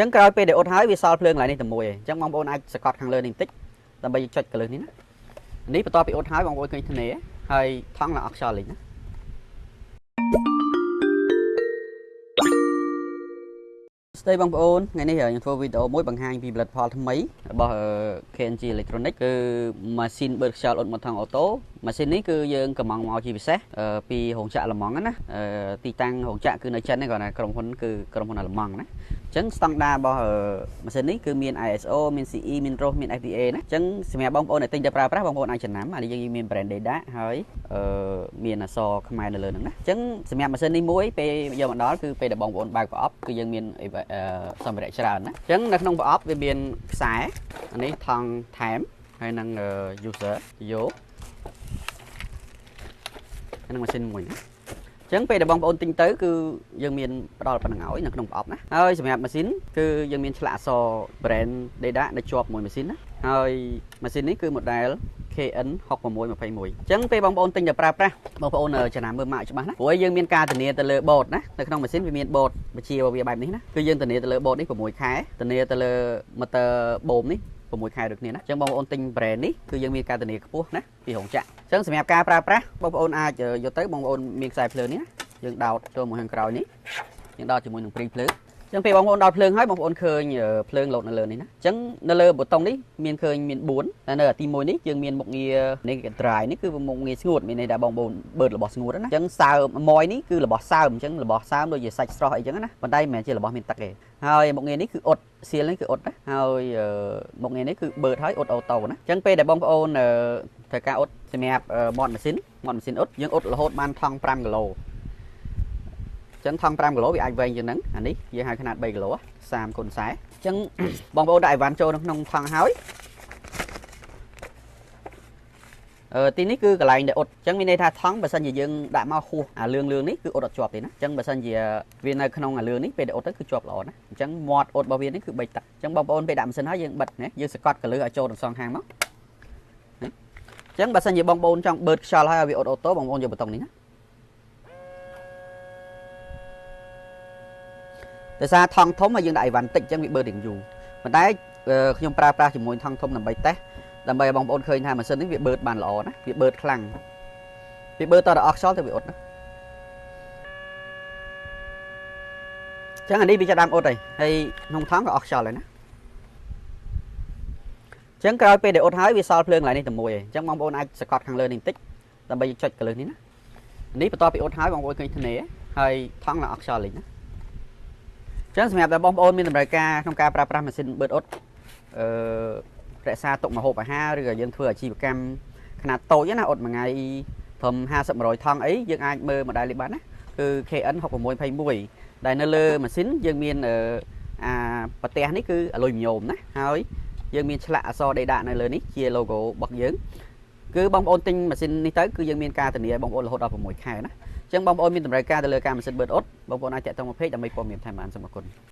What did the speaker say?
ចឹងក្រោយពេលដែលអ៊ុតហើយវាសល់ភ្លើងកន្លែងនេះតែមួយឯងអញ្ចឹងបងប្អូនអាចសកត់ខាងលើនេះបន្តិចដើម្បីចុចកលឹះនេះណានេះបន្ទាប់ពីអ៊ុតហើយបងប្អូនឃើញធ្នេហើយថង់ឡើងអស់ខ្យល់លេងណាស្ដីបងប្អូនថ្ងៃនេះខ្ញុំធ្វើវីដេអូមួយបង្ហាញពីផលិតផលថ្មីរបស់ KNG Electronic គឺម៉ាស៊ីនបឺតខ្យល់អ៊ុតមាត់ថង់អូតូម៉ាស៊ីននេះគឺយើងកំងមកជាពិសេសពីរោងចក្រអាល្លឺម៉ង់ណាទីតាំងរោងចក្រគឺនៅចិនហ្នឹងគាត់ថាក្រុមហ៊ុនគឺក្រុមហ៊ុនអាល្លឺម៉ង់ណាអញ្ចឹងស្តង់ដាររបស់ម៉ាស៊ីននេះគឺមាន ISO មាន CE មាន RoHS មាន FDA ណាអញ្ចឹងសម្រាប់បងប្អូនដែលទិញទៅប្រើប្រាស់បងប្អូនអាចចំណាំអានេះយើងមាន brand Deda ហើយមានអក្សរខ្មែរនៅលើហ្នឹងណាអញ្ចឹងសម្រាប់ម៉ាស៊ីននេះមួយពេលយកមកដល់គឺពេលដែលបងប្អូនបើកប្រអប់គឺយើងមានសម្ភារៈច្រើនណាអញ្ចឹងនៅក្នុងប្រអប់វាមានខ្សែអានេះថង់ថែមហើយនឹង user យកនឹងម៉ាស៊ីនមួយណាអញ្ចឹងពេលដែលបងប្អូនទិញទៅគឺយើងមានផ្ដល់ប៉ុណ្្នឹងឲ្យនៅក្នុងប្រអប់ណាហើយសម្រាប់ម៉ាស៊ីនគឺយើងមានឆ្លាក់អក្សរ brand Deda នៅជាប់មួយម៉ាស៊ីនណាហើយម៉ាស៊ីននេះគឺ model KN 6621អញ្ចឹងពេលបងប្អូនទិញទៅប្រើប្រាស់បងប្អូនចំណាំមើលម៉ាកច្បាស់ណាព្រោះយើងមានការធានាទៅលើបូតណានៅក្នុងម៉ាស៊ីនវាមានបូតបញ្ជារបស់វាបែបនេះណាគឺយើងធានាទៅលើបូតនេះ6ខែធានាទៅលើ motor បូមនេះ6ខែដូចគ្នាណាអញ្ចឹងបងប្អូនទិញ brand នេះគឺយើងមានការធានាខ្ពស់ណាពីរោងចក្រអញ្ចឹងសម្រាប់ការប្រើប្រាស់បងប្អូនអាចយកទៅបងប្អូនមានខ្សែភ្លើងនេះណាយើងដោតចូលមួយខាងក្រោយនេះយើងដោតជាមួយនឹងព្រីភ្លើងអញ្ចឹងពេលបងប្អូនដោតភ្លើងហើយបងប្អូនឃើញភ្លើងលោតនៅលើនេះណាអញ្ចឹងនៅលើប៊ូតុងនេះមានឃើញមាន4តែនៅទី1នេះយើងមានមុខងារនេះ dry នេះគឺមុខងារស្ងួតមានន័យថាបងប្អូនបឺតរបស់ស្ងួតណាអញ្ចឹងសើមមួយនេះគឺរបស់សើមអញ្ចឹងរបស់សើមដូចជាសាច់ស្រស់អីចឹងណាប៉ុន្តែមិនមែនជារបស់មានទឹកទេហើយមុខងារនេះគឺអ៊ុតសៀលនេះគឺអ៊ុតណាហើយមុខងារនេះគឺបឺតហើយអ៊ុត auto ណាអញ្ចឹងពេលដែលបងប្អូនត្រូវការអ៊ុតសម្រាប់មាត់ម៉ាស៊ីនមាត់ម៉ាស៊ីនអ៊ុតយើងអ៊ុតរហូតបានថង់5គីឡូចឹងថង់5គីឡូវាអាចវែងជាងហ្នឹងអានេះយើងហៅຂະຫນាត3គីឡូ30គុណ40អញ្ចឹងបងប្អូនដាក់អីវ៉ាន់ចូលនៅក្នុងថង់ហើយទីនេះគឺកន្លែងដែលអ៊ុតអញ្ចឹងមានន័យថាថង់បើសិនជាយើងដាក់មកហួសអាលឿងលឿងនេះគឺអ៊ុតអត់ជាប់ទេណាអញ្ចឹងបើសិនជាវានៅក្នុងអាលឿងនេះពេលដែលអ៊ុតទៅគឺជាប់ល្អណាអញ្ចឹងមាត់អ៊ុតរបស់វានេះគឺ3ទឹកអញ្ចឹងបងប្អូនពេលដាក់ម៉ាស៊ីនហើយយើងបិទណាយើងសកត់កលឹះឲ្យចូលទាំងសងខាងមកអញ្ចឹងបើសិនជាបងប្អូនចង់បឺតខ្យល់ហើយឲ្យវាអ៊ុត auto បងប្អូនយកប៊ូតុងនេះណាដោយសារថង់ធំហើយយើងដាក់អីវ៉ាន់តិចអញ្ចឹងវាបឺតរៀងយូរប៉ុន្តែខ្ញុំប្រើប្រាស់ជាមួយថង់ធំដើម្បីតេស្តដើម្បីឲ្យបងប្អូនឃើញថាម៉ាស៊ីននេះវាបឺតបានល្អណាវាបឺតខ្លាំងវាបឺតតដល់អស់ខ្យល់ទៅវាអ៊ុតណាអញ្ចឹងអានេះវាចាប់ដើមអ៊ុតហើយហើយក្នុងថង់ក៏អស់ខ្យល់ហើយណាអញ្ចឹងក្រោយពេលដែលអ៊ុតហើយវាសល់ភ្លើងកន្លែងនេះតែមួយឯងអញ្ចឹងបងប្អូនអាចសកត់ខាងលើនេះបន្តិចដើម្បីចុចកលឹះនេះណានេះបន្ទាប់ពីអ៊ុតហើយបងប្អូនឃើញធ្នេហើយថង់ឡើងអស់ខ្យល់លេងណាអញ្ចឹងសម្រាប់តែបងប្អូនមានតម្រូវការក្នុងការប្រើប្រាស់ម៉ាស៊ីនបឺតអ៊ុតអឺរក្សាទុកម្ហូបអាហារឬក៏យើងធ្វើអាជីវកម្មខ្នាតតូចណាអ៊ុតមួយថ្ងៃត្រឹម50 100ថង់អីយើងអាចមើល model នេះបានណាគឺ KN 6621ដែលនៅលើម៉ាស៊ីនយើងមានអាប្រទេសនេះគឺអាលុយមីញ៉ូមណាហើយយើងមានឆ្លាក់អក្សរ Deda នៅលើនេះជា logo របស់យើងគឺបងប្អូនទិញម៉ាស៊ីននេះទៅគឺយើងមានការធានាឲ្យបងប្អូនរហូតដល់6ខែណាអញ្ចឹងបងប្អូនមានតម្រូវការទៅលើការម៉ាស៊ីនបឺតអ៊ុតបងប្អូនអាចតាក់ទងមក page ដើម្បីព័ត៌មានថែមបានសូមអរគុណ។